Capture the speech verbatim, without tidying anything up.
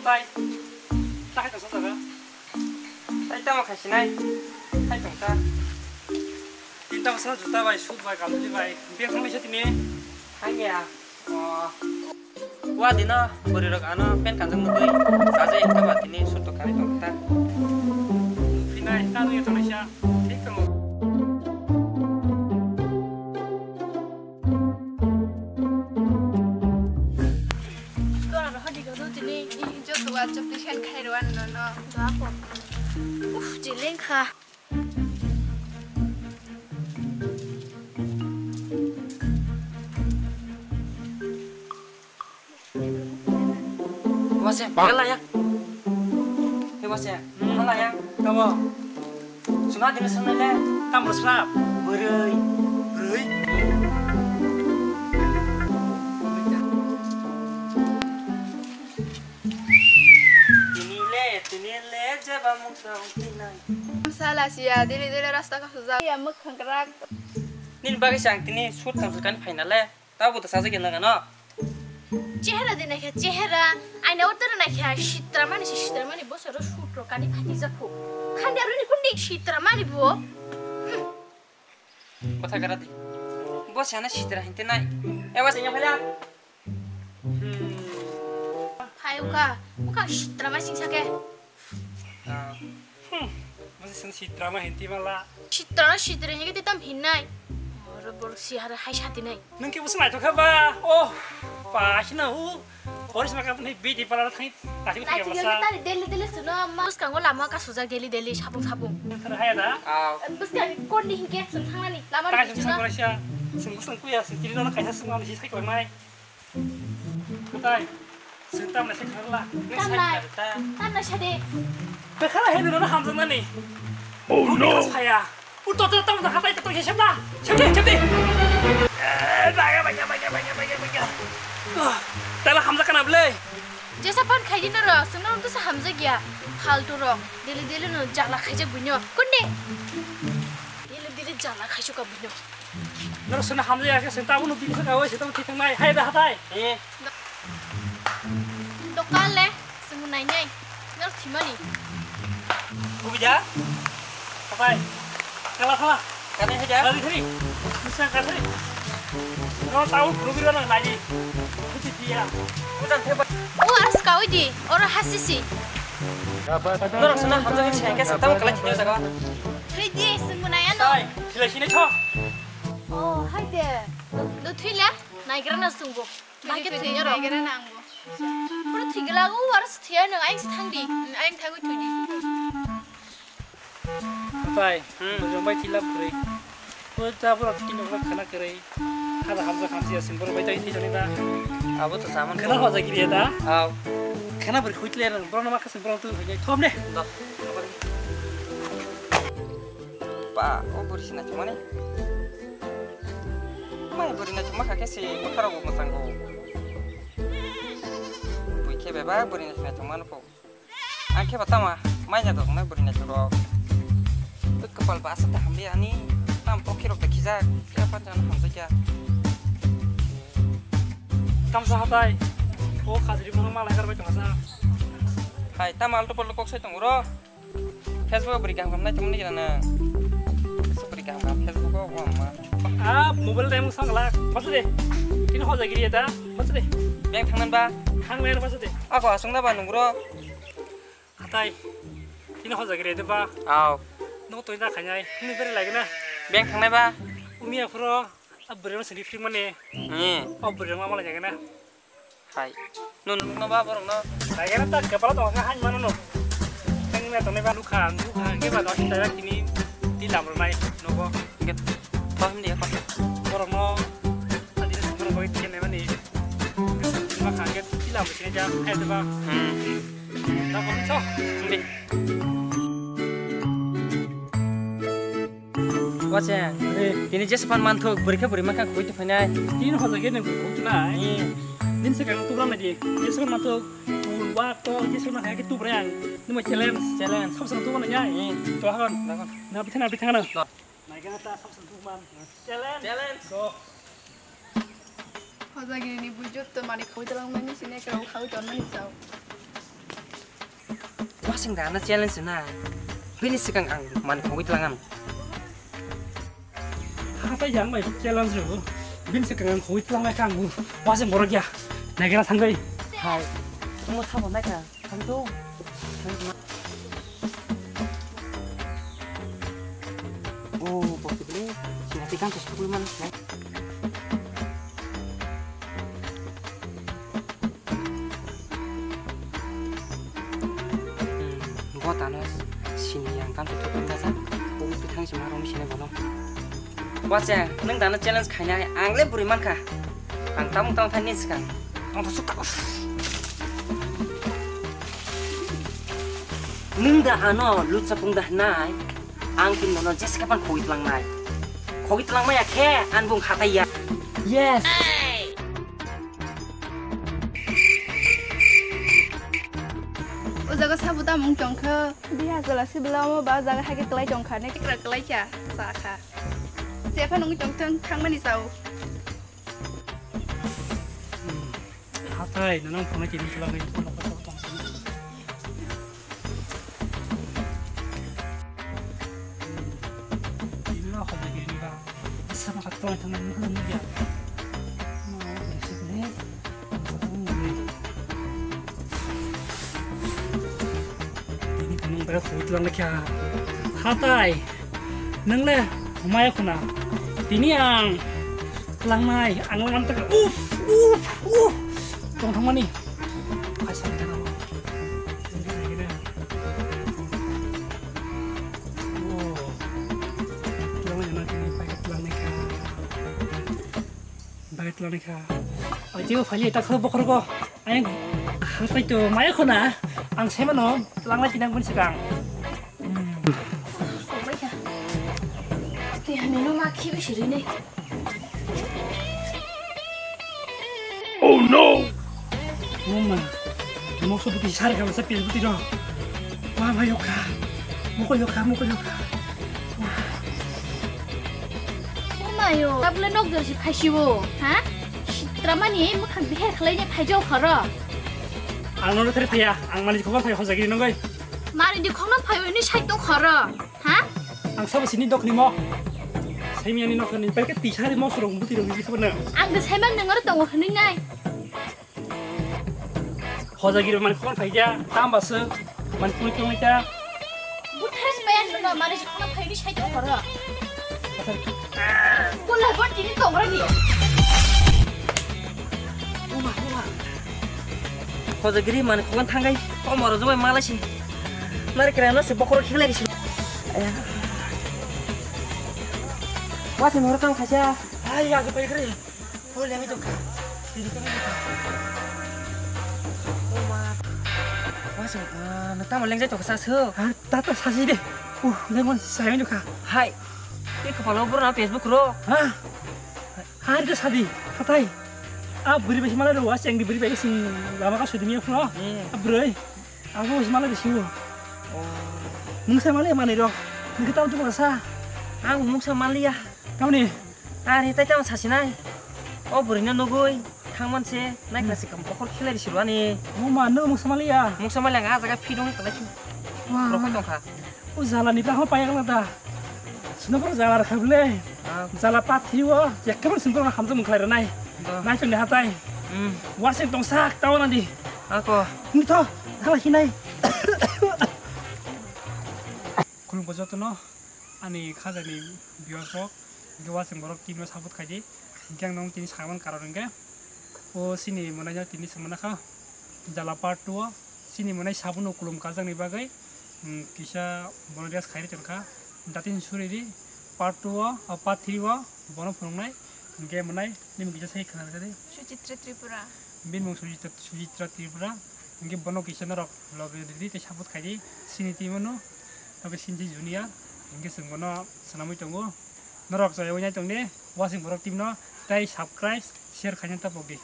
Tai. Tai tong sa jaga. Tai tamo khasinai. Tai tong ta. Tinta bwsano juta bai, suit bai, gambili bai. Beng thangnaisa tini. Thangya. Oh. Wa dino bwrwi rok ano pen kanjak nugwi. Sajai hwnkhe ba tini suit to kanwi tong ta. Phinai, ta nugwi thangnaisa. Thik tongo. Tor hadi ko tini joto wa chop ni khen khai rwan no no. Uf, jileng kha. Bose, gala ya. Hei bose, gala ya. Tamo. Suna dino suna le. Tamo suna. Bwrwi. Bwrwi. Tini le, tini le, jeba mung tong tinai. Sala siya, dili dili rasta ka suja. Ya muk khangrak. Nini bagwi se ang tini shoot tang sukani phaina le. Tabo to sajak ya nang ano. Chehera de naikha, chehera. Aina order naikha, sitra mani si sitra mani bo sero shoot ro kani phani jakho. Khandi aruni kundi sitra mani bo. Botha gara di. Bo sana sitra hinte nai. E wa senya phala. Hmm. Phai uka, uka sitra mai sing sake. Ah. Hmm. Bo sana sitra mai hinti mala. Sitra na sitra hingi ti tam hinai. Oro bor si hare hai sati nai. Nang ke bo sana to khaba. Oh. Pa hina hu. Boris maka pun beauty parlor thang. Tadi Nai thang tiga masa. Tadi daily daily suno ma. Bus kanggo lama ka sujak daily daily sabung sabung. Nang thar haya da. Ah. Bus kang kon di hinge sun thangani. Lama Tadi di sun suno. Sang Malaysia. Sun bus kang kuya sun kiri nona kaisa sun nona si sai ko mai. Kutai. Sun tam na se kharla. Tam nai. Tam nai sade. Bekhala he nona hamjang nani. Oh no. Saya. Uto to tam na hatai to he semna. Semdi semdi. Eh, baya baya baya baya baya baya. Ah, tala hamjak kana ble. Jesa pan khaidi noro, sungno to sa hamjak ya. Faltu rok. Daily daily no jala khaijak buino. Kunde. Daily daily jala khaijak ka buino. Noro sungno hamjak ya, sungta abo no diksa ka oi, sungta thik nai. Hai da hatai. Eh. Dokal le, sungno nai nai. Noro thimani. Kubida. Hatai. Kala kala. Kani haja? Kali kali. Bisa kali. No tahu guru guru na lagi. Itu dia. Bukan siapa? Oh, harus kau di. Orang hasisi. Norok sana hamjak ni sengke sa tamo kalai thini jaga. Thwi di, sungbo nai ano. Sai, silai sini cho. Oh, hai de. Do thwi le, naigra na sungbo. Naigra na angbo. Pura thwi gela go, harus thwi ano, aing thang di. Aing thang thwi di. Pai, hmm, bujong bai tila puri. Ko ta pura tino ko khana kere. Hada hamjak hamsi asin boro bai tai tini da. Abo to saman. Khana hoja giri da. Aw. Khana beri khuitle nang boro nama khasin boro tu hoja. Thom ne. Do. Pa, o buri sina chumani. Mai buri na chuma kha kesi makaro bo masang go. Bui khe beba buri na chuma chuma ko. Ang khe ba tama, mai nya dok na buri na churok. Tut kapal ba asa ta hamli ani, tam pokhi rok ta khijak, khe apa jan hamjak ya. Tam sa hatai, o khajri mo ma lai kar bai tong sa. Hai, tam alto polo kok sai tong ro. Facebook buri kaham kaham nai tong ni na. Facebook buri kaham kaham Facebook o ma. Ah, mobile dai mo sang la, pas de. Tin hoja giri ta, pas de. Beng thang nan ba. Thang le pas de. Ako asung na ba nung ro. Hatai. Tini hoja giri de ba. Aw. No to da khanyai. Ni bere lagi na. Beng thangnai ba. Umi afro. A bere no sini free mane. Ni. O bere ma mala jaga na. Hai. No no no ba borok no. Lagi na ta kepala to ha han mano no. Teng me to ne ba lukha lukha ke ba do hinda tini ti lam ro nai no go. Ke. Paham dia pa. Borok no. Adi borok ko kene mani. Ma kha ke ti lam sini ja. Hai to ba. Hmm. Wacheng, tini jesa pan manthok, bwrwi khe bwrwi mankha, koi twi phainai. Tini hoja khe nang koi twnai. Din se kang tubra nai di. Jesa pan manthok, bun wa to, jesa pan kha khe tubra yang. Nimo challenge. Challenge. Sab sang tubra nai. To hagon. Hagon. Na bithana bithana. Nai kana ta sab sang tubra. Challenge. Challenge. Go. Hojagirini bujut to mani khoi tolong mani sine kau khau ton mani sao. Chwng da ano challenge na. Bini swkang ang man khogwi tlang ang. Hatai jang bai challenge rw. Bini swkang ang khogwi tlang bai kang. Wasing borok ya. Naikhe na thang dai. Hai. Mo sabo naikha. Thang to. Oh, possible. Singati kan to sukul man. Hmm, bo tano sini yang kan tutu kan baja. Bo tu thang sima rong sini bono. Wacha, nung dano challenge khainai, ang le buri mankha. Ang tamung tamung thani sikang. Ang to sukha. Nung da ano lucha pung da nai. Ang tin nono jesa kapan khoi tlang nai. Khoi tlang maya khe, an bung khatai ya. Yes. O jaga sabo tamung tongkha. Biha jala si belamo ba jaga hake kelai tongkha ne kekra kelai kya sa kha. Jepha nung tongthang thangmani sao. Hatai nang phone kini kelai. Sama khat tong thang nang nang ya. Ma, sik le. Ini nang pada kuit lang kya. Hatai. Nang le, maya kuna. Ini ang langnai, ang lang tak. Uf, uf, uf. Tong thang mani. Asal kana. Oh. Tulang ni nang kini pakai tulang ni kha. Pakai tulang ni kha. Aji o phali tak kho bokhor ko. Ayang hatai to maya khona. Ang semano tulang lai kinang pun sekang. Tui hani no ma khibi siri ne. Oh no! Mama, mokso buti sar ka sa pil buti ro. Wa ma yoka. Moko yoka, moko yoka. Mama yo, tabla nok dor si phaisibo, ha? Sitramani mukhang biher khalai ne phaijao kharo. Ang no thari phaya, ang mani khobor phai hojagi nongoi. Mari di khongna phai ni sai to kharo. Ha? Ang sabo sini dok ni mo. Saimiyani nokni pai ke tisari mo surung buti rong ni khabana. Ang de saiman nang aro tongo hwnwi nai. Hojagiri man khon phai ja, tam basu. Man khon khon ta. Butres payan no mari khon phai ni sai to khoro. Kula bon tini tongra ni. Uma, uma. Hojagiri man khon thangai. Komoro jobai malai si. Mari kira no se bokoro khilai si. Wasi mor kang khacha. Ai, ya, pai kre. Oh, lagi tu. Ini kan ini. Oh, ma. Wasi, ah, na tamo lengjai to kasa su. Ah, tata sasi de. Uh, lengon saya juga. Hai. Ini kepala bro na Facebook ro. Hah? Hari ke sadi. Katai. Ah, beri besi malah ro, wasi yang diberi besi lama ka sudi miyo ro. Iya. Ah, bro. Aku besi malah besi wo. Oh. Mungsa malah mana ro? Ini kita untuk kasa. Ang mungsa malah ya. Tamni? Ari tai tamo sasinai. O bwrwino nugwi thangman se naikha se kam bokhor khilai risi rwani. Muma no muksa maliya. Muksa maliya ang ah jaga phi dong kala ki. Wah. Rokho tongkha. O jala ni bwkhao paya kala da. Sino boro jala rakha bwle. Ah. Jala pathi o jekke boro sino boro hamjak mung khlai rwnai. Nai chong ni hatai. Hmm. Wasing tong sak tao nadi. Ako. Ni tho. Kala hinai. Khulumkha jotono. Ani khajani viewers rok, hingke wasing borok team no support khaidi, hingke ang nong tini saimani karon hingke, o chini mwnai no tini swngmana kha, jala part two o, chini mwnai sabuno kulum kajakni bagwi, um, kisa bono request khairi tongkha, datin suriri part two o, o part three o, bono phunuknai, hingke mwnai, nini mung kisa sai khna rwdi. Suchitra Tripura. Bini mung Sujitra, Sujitra Tripura, hingke bono kisa norok logi rwdi tei support khaidi, chini team no. Abo Sinji Junior, hingke chwng bono swnamwi tongo. Norok chaywi nai tongdi, wasing borok team no tei subscribe, share khaina tapokdi.